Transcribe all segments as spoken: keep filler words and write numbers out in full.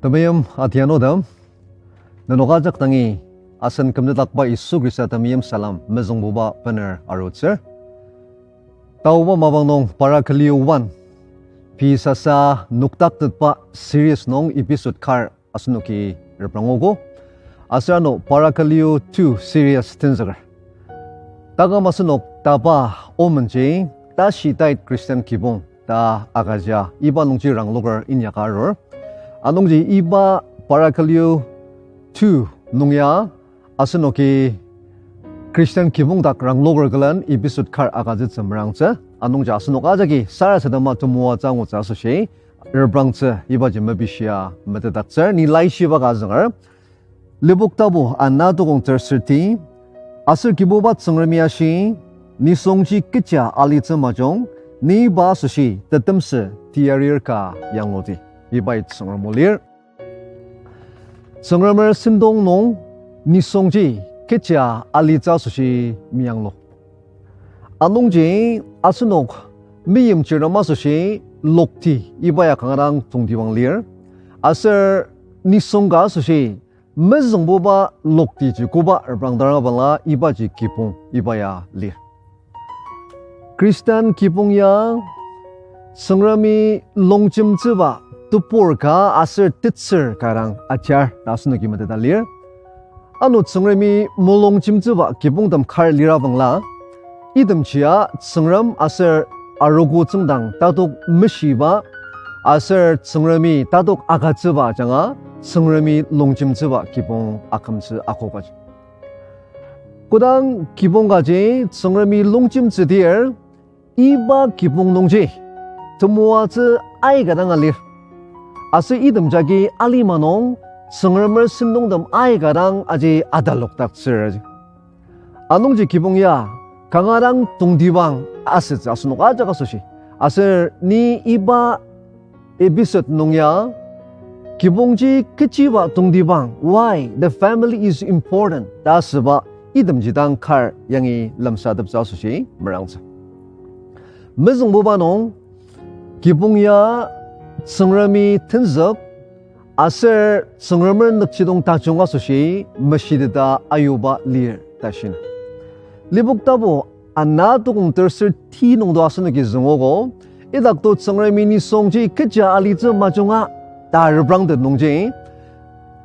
Temeim adianutem, nenok ajak dangi asen kümtetdakba Yisu Khrista temeim salem mezüngbuba bener arutsür. Taoba mapang nung Paraküliu one, pei sasa noktaktetba series nung episode kar asenoki reprangogo. Aser ano Paraküliu two series tenzüker. Taküm asenok tapa omenji, Tashi Tait Christian Kibong ta agüja iba nungji rangloker inyaka arur. Anungji iba Paraküliu two nung ya asenoki Christian kibong dak rangloker külen episode kar agütsütsü merangtsü. Anungji asenok ajaki sarasadema temoatsü angutsü asoshi reprangtsü ibaji mepishia metetdaktsür. Ni laishiba ka azünger. Lipok tapu ana tukong terserti, aser Kibuba Tsüngremi ashi, nisungji kecha alitsü majung, ni iba asoshi tetemsü teyarir ka yangludi. Ibai Tsüngrem o lir. Tsüngremer sentong nung nisungji kecha alitsü asoshi meyanglu. Anungji asenok meimchirtem asoshi lokti iba ya kanga dang tongtibang lir. Aser nisung ka asoshi mezüngbuba loktiji koba reprangdanga bangla ibaji kibong iba ya lir. Khristan kibong ya Tsüngremi longjemtsüba tebur ka aser tetsür ka dang ajar ta asenoki meteta lir. Ano Tsüngremi molongjemtsüba kibongtem kar lira bangla, itemjia Tsüngrem aser arogo tsüngdang tatok meshiba, aser Tsüngremi tatok agütsüba ajanga Tsüngremi longjemtsüba kibong akümtsü akobaji. Kodang kibong kaji Tsüngremi longjemtsüdir, iba kibong nungji temoatsü aika dang alir. Aser item jagi alima nung Tsüngremer sentongtem aika dang aji atalokdaktsür aji. Anungji kibong ya kanga dang tongtibang asütsü asenok ajak asoshi. Aser ni iba episode nung ya kibongji kechiba tongtibang, why the family is important ta asüba itemji dang kar yangi lemsateptsü asoshi merangtsü. Mezüngbuba nung kibong ya Tsüngremi tenzük aser Tsüngremer nükjidong tajung asoshi meshiteta ayuba lir ta shina. Lipok tapu ana tukong terser ti nungdo asenoki züngogo, idakto Tsüngremi nisungji kecha alitsü majunga ta reprangtet nungji,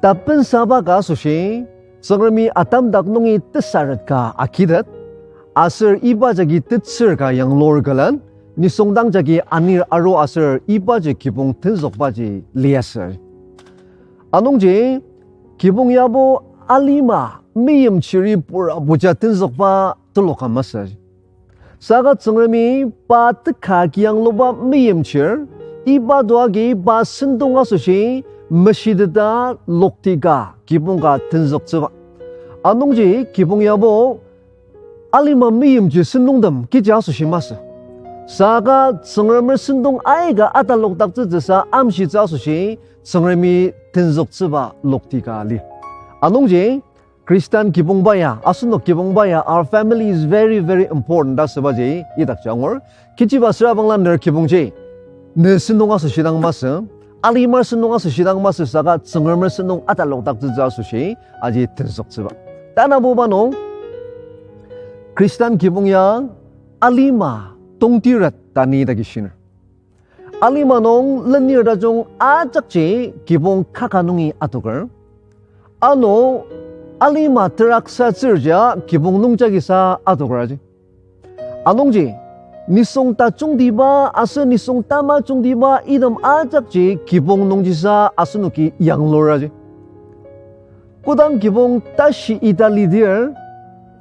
tapensaba ka asoshi, Tsüngremi Adam dak nungi tesaret ka akitet, aser iba jagi tetsür ka yanglur külen, nisung dang jagi anir aru aser ibaji kibong tenzükbaji liasü. Anungji, kibong yabo alima meimchiri pura puja tenzükba teloka masü. Saka Tsüngremi pa teka kiyangluba meimchir, iba doagi pa sentong asoshi meshiteta lokti ka kibong ka tenzüktsüba. Anungji kibong yabo alima meimchir sentongtem kechi asoshi masü. Saka Tsüngremer sentong aika atalokdaktsütsüsa amshitsü asoshi Tsüngremi tenzüktsüba lokti ka lir. Anungji Khristan kibongba ya, asenok kibongba ya, our family is very, very important ta asübaji idakji angur. Kechiba süra bangla ner kibongji ne sentong asoshi dang masü, alimar sentong asoshi dang masü saka Tsüngremer sentong atalokdaktsütsü asoshi aji tenzüktsüba. Tanabuba nung Khristan kibong ya alima tongtiret ta ni idaki shiner. Alima nung lenir tajung ajakji kibong kaka nungi adoker. Ano alima teraksa tsürjia kibong nungjagisa adoker aji. Anungji, nisung tajungtiba aser nisung tamajungtiba item ajakji kibong nungjisa asenoki yanglur aji. Kodang kibong tashi ita lidir,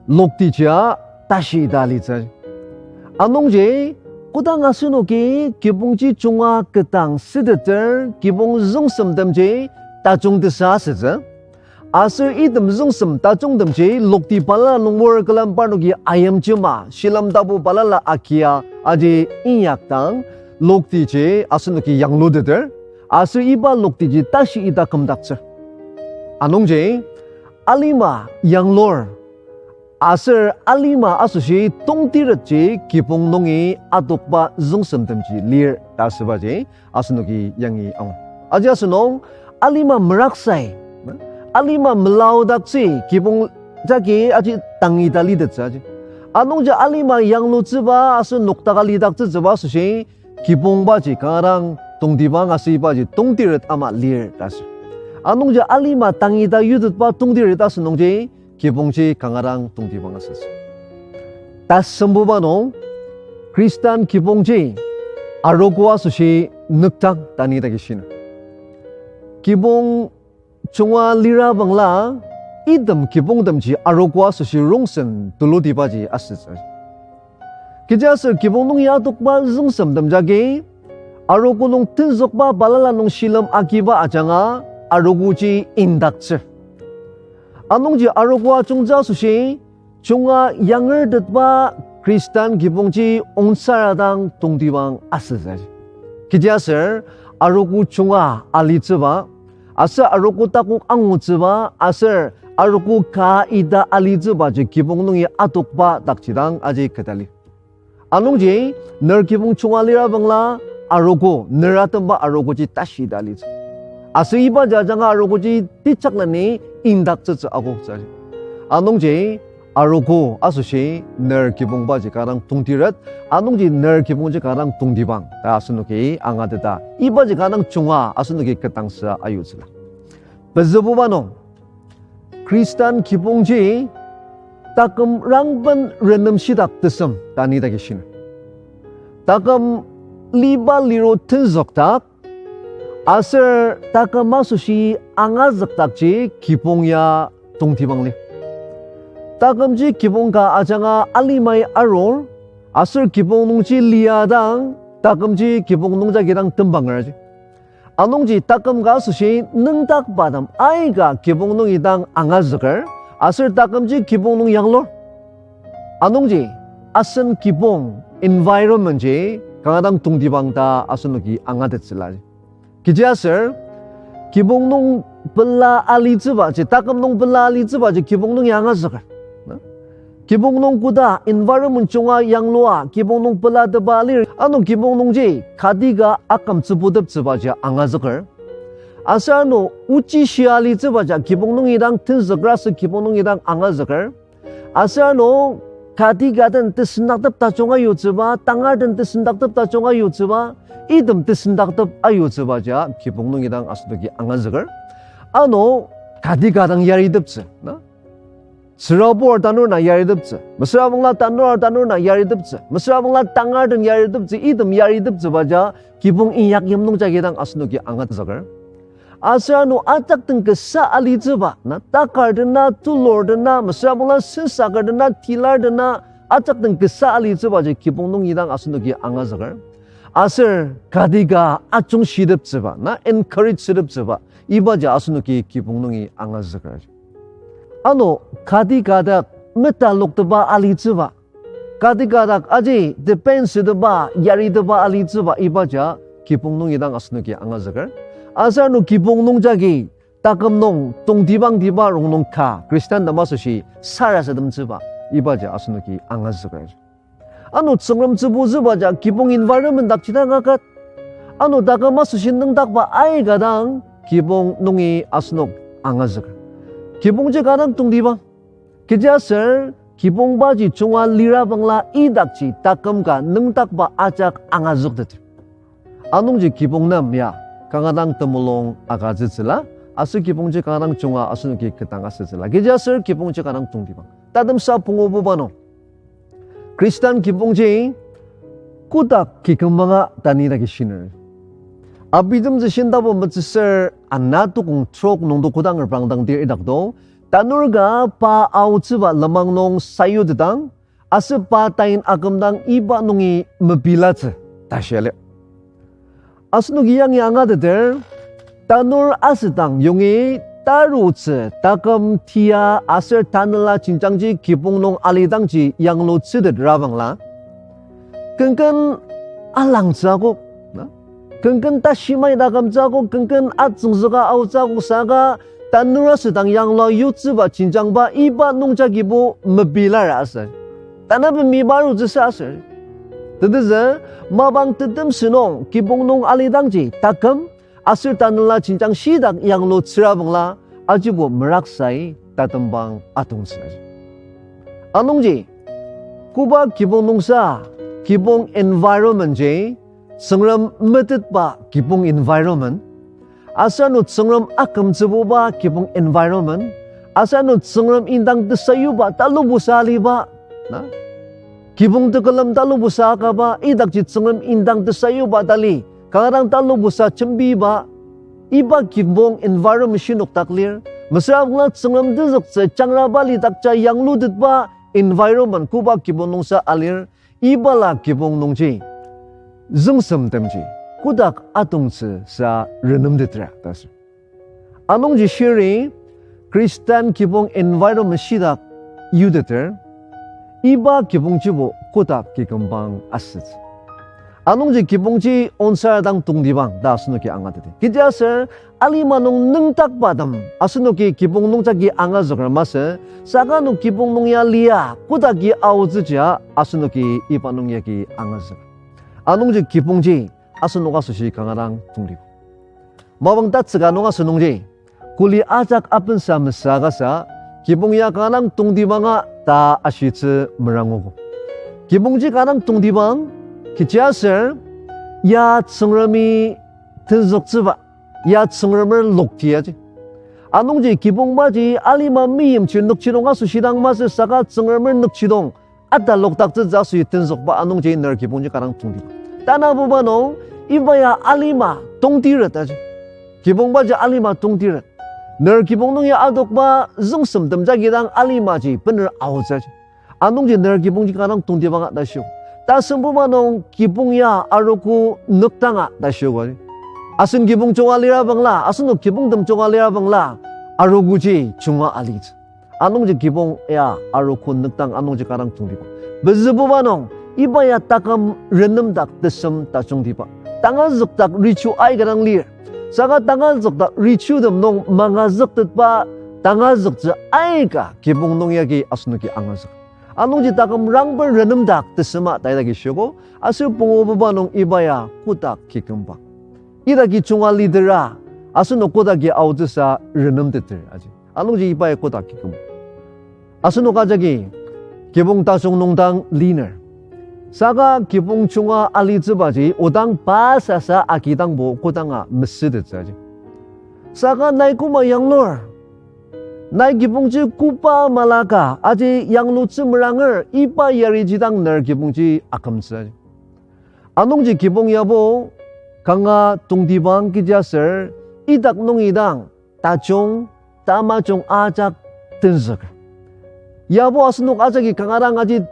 loktijia tashi ita litsü. Anungji, kodang asenoki kibongji junga ketang süteter, kibong züngsemtemji tajungtesa asütsü. Aser item züngsem tajungtemji lokti balala nung wor külen parnoki ayimjema, shilem tapu balala akia, aji inyakdang, loktiji asenoki yangluteter, aser iba loktiji tashi ita kümdaktsür. Anungji, alima yanglur, aser alima asoshi tongtiretji kibong nungi adokba züngsemtemji lir ta asübaji asenoki yangi angur. Aji asenok alima meraksai, alima melaodaktsü, kibong jagi aji tangita litettsü aji. Anungji alima yanglutsüba aser noktaka lidaktsütsüba asoshi, kibongbaji kanga dang tongtibang aser ibaji tongtiret ama lir ta asür. Anungji alima tangita yutetba tongtiret asü nungji, kibongji kanga dang tongtibang asütsü. Tasembuba nung, Khristan kibongji arogo asoshi nükdang ta ni dagi shiner. Kibong junga lira bangla, item kibongtemji arogo asoshi rongsen tulutibaji asütsü. Kechiaser kibong nungi adokba züngsemtem jagi, arogo nung tenzükba balala nung shilem agiba ajanga, arogoji indaktsür. Anungji arogo ajungtsü asoshi, junga yangertetba Khristan kibongji ongsaradang tongtibang asütsü. Kechiaser arogo junga alitsüba, aser arogo takok angutsüba, aser arogo ka ita alitsübaji kibong nungi adokba dakjidang aji ketali. Anungji, ner kibong junga lira bangla, arogo, ner atemba arogoji tashi ita alitsü. Aser ibaji ajanga arogoji tichaknani indaktsütsü akoktsü. Anungji, arogo asoshi ner kibongbaji kanga dang tongtiret, anungji ner kibongji kanga dang tongtibang ta asenoki angateta, ibaji kanga dang junga asenoki ketdangsü ayutsüla. Pezübuba nung, Khristan kibongji taküm rangben renemshidak tesem ta ni dagi shiner. Taküm liba liru tenzükdak, aser taküm asoshi angazükdakji kibong ya tongtibang lir. Takümji kibong ka ajanga alimai arur, aser kibong nungji lia dang, takümji kibong nung jagi dang tembanger aji. Anungji taküm ka asoshi nüngdakbatem aika kibong nungi dang angazüker, aser takümji kibong nung yanglur. Anungji asen kibong environment ji kanga dang tongtibang ta asenoki angatettsüla. Kechiaser kibong nung pela alitsübaji, taküm nung pela alitsübaji kibong nungi angazüker. Na? Kibong nung koda environment junga yanglua, kibong nung pelatepa lir, ano kibong nungji kati ka akümtsübuteptsübaji angazüker. Aser ano ochi shia alitsübaji kibong nungi dang tenzüker aser kibong nungi dang angazüker. Aser ano kati ka den tesendaktep tajunga yutsüba, tangar den tesendaktep tajunga yutsüba, item tesendaktep ayutsübaji kibong nungi dang asenoki angazüker. Ano kati ka dang yariteptsü, na? Tsürabur tanur na yariteptsü, mesüra bangla tanur tanur na yariteptsü, mesüra bangla tangar den yariteptsü, item yariteptsübaji kibong inyak yimnung jagi dang asenoki angazüker. Aser ano ajak den kasa alitsüba, na, takar dena, tulur dena, mesüra bangla sensaker dena, tilar dena, ajak den kasa alitsübaji kibong nungi dang asenoki angazüker. Aser kati ka ajungshiteptsüba, na, encourage shiteptsüba, ibaji asenoki kibong nungi angazüker. Ano kati ka dak metaloktepa alitsüba, kati ka dak aji depend shitepba, yaritepba alitsüba ibaji kibong nungi dang asenoki angazüker. Aser ano kibong nung jagi taküm nung tongtibangtiba rongnung ka Christian tem asoshi sarasademtsüba ibaji asenoki angazüker. Ano Tsüngrem tsübutsübaji kibong environment dakji dang angaket. Ano taküm asoshi nüngdakba aika dang kibong nungi asenok angazüker. Kibongji kanga dang tongtibang. Kechiaser kibongbaji junga lira bangla idakji taküm ka nüngdakba ajak angazükteter. Anungji kibong nem ya kanga dang temulung agütsütsüla, aser kibongji kanga dang junga asenoki ketdang asütsüla. Kechiaser kibongji kanga dang tongtibang. Tatemsa pungububa nung, Christian kibongji kotak kikümbanga ta ni dagi shiner. Abitemtsü Shintapu metsüsür ana tukong trok nungdo kodang reprangdang dir idakdo, tanur ka pa aotsüba lenmang nung sayutetang, aser pa tain akümdang iba nungi mebilatsü ta shia lir. Asenoki yangi angateter, tanur asüdang yongi tarutsü taküm tia aser tanela jenjangji kibong nung alidangji yanglutsütet rabangla, kenken alangtsü akok, na? Kenken tashi mai takümtsü akok, kenken atsüngzüka aotsü akok saka, tanur asüdang yanglua yutsüba jenjangba iba nungjagibo mebilar aser, tanabemi marutsüsa aser, tetezü, mapang tetemsü nung kibong nung alidangji taküm aser tanela jenjang shitak yanglutsüra bangla, ajibo meraksai tatembang atongtsü. Anungji, koba kibong nungsa, kibong environment ji, Tsüngrem metetba kibong environment, aser ano Tsüngrem akümtsübuba kibong environment, aser ano Tsüngrem indang tesayuba talubusa aliba, na? Kibong tekülem talubusa akaba, idakji Tsüngrem indang tesayuba tali, kanga dang talubusa jembiba, iba kibong environment shinokdak lir, mesüra bangla Tsüngrem tenzüktsü jangraba lidakja yanglutetba environment koba kibong nungsa alir, ibala kibong nungji, züngsemtemji, kotak atongtsü sa renemtetra ta sür. Anungji shiri, Christian kibong environment shitak yuteter, iba kibongjibo kotak kikümbang asütsü. Anungji kibongji onsar dang tongtibang ta asenoki angateti. Kechiaser alima nung nüngdakbatem asenoki kibong nungjagi angazüker masü, saka ano kibong nung ya lia kotaki aotsüjia asenoki iba nung yagi angazüker. Anungji kibongji asenok asoshi kanga dang tongtibang. Mapang tatsüka nung asünungji, kuli ajak apensa mesüakasa, kibong ya kanga dang tongtibanga ta ashitsü merangogo. Kibongji kanga dang tongtibang, kechiaser, ya Tsüngremi tenzüktsüba, ya Tsüngremer lokti aji. Anungji kibongbaji alima meimchir nükjidong asoshi dang masü saka Tsüngremer nükjidong atalokdaktsütsü asoshi tenzükba anungji ner kibongji kanga dang tongtibang. Tanabuba nung, iba ya alima tongtiret aji. Kibongbaji alima tongtiret. Ner kibong nung ya adokba züngsemtem jagi dang alimaji bener aotsü aji. Anungji ner kibongji kanga dang tongtibanga ta shio. Tasembuba nung kibong ya arogo nükdanga ta shiogo aji. Asen kibong junga lira bangla, asenok kibongtem junga lira bangla, arogoji junga alitsü. Anungji kibong ya arogo nükdang anungji kanga dang tongtibang. Pezübuba nung, iba ya taküm renemdak tesem tajungtiba. Tangazükdak richu aika dang lir. Saka tangazükdak richutem nung mangazüktetba tangazüktsü aika kibong nung yagi asenoki angazük. Anungji taküm rangben renemdak tesema ta idaki shiogo, aser pungububa nung iba ya kotak kikümbang. Idaki junga lidera, asenok kotaki aotsüsa renemteter aji. Anungji iba ya kotak kikümbang. Asenok ajaki, kibong tajung nung dang liner. Saka kibong junga alitsübaji odang pa sasa agidangbo kodanga mesütettsü aji. Saka nai koma yanglur. Nai kibongji koba malaka aji yanglutsü meranger iba yariji dang ner kibongji akümtsü aji. Anungji kibong yabo kanga tongtibang kechiaser idak nungi dang tajung tamajung ajak tenzük. Yabo asenok ajaki kanga dang aji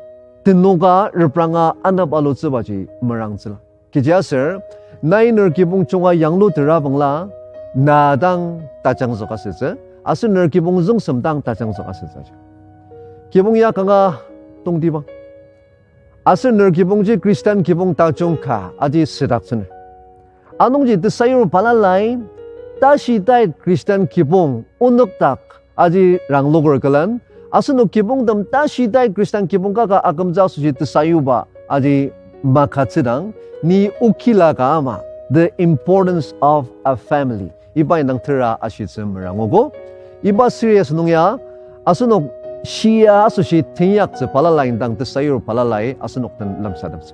tenoka repranga anep alutsübaji merangtsüla. Kechiaser, nai ner kibong junga yanglutera bangla, na dang tajangzük asütsü, aser ner kibong züngsem dang tajangzük asütsü. Kibong ya kanga tongtibang. Aser ner kibongji Christian kibong tajung ka aji südaktsüner. Anungji tesayur balalai, tashitai Christian kibong onükdak aji rangloker külen, asenok kibongtem tashitai Christian kibong kaka akümtsü asoshi tesayuba aji makatsüdang, ni okila ka ama, The Importance of a Family. Iba indang tera ashitsü merangogo. Iba series nung ya, asenok shia asoshi tenyaktsü balala indang tesayur balalai asenok den lemsateptsü.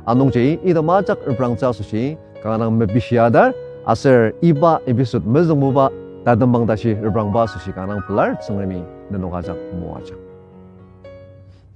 Anungji, item ajak reprangtsü asoshi, kanga dang mepishia dar, aser iba episode mezüngbuba, tatembang tashi reprangba asoshi kanga dang pelar, Tsüngremi nenok ajak moajang.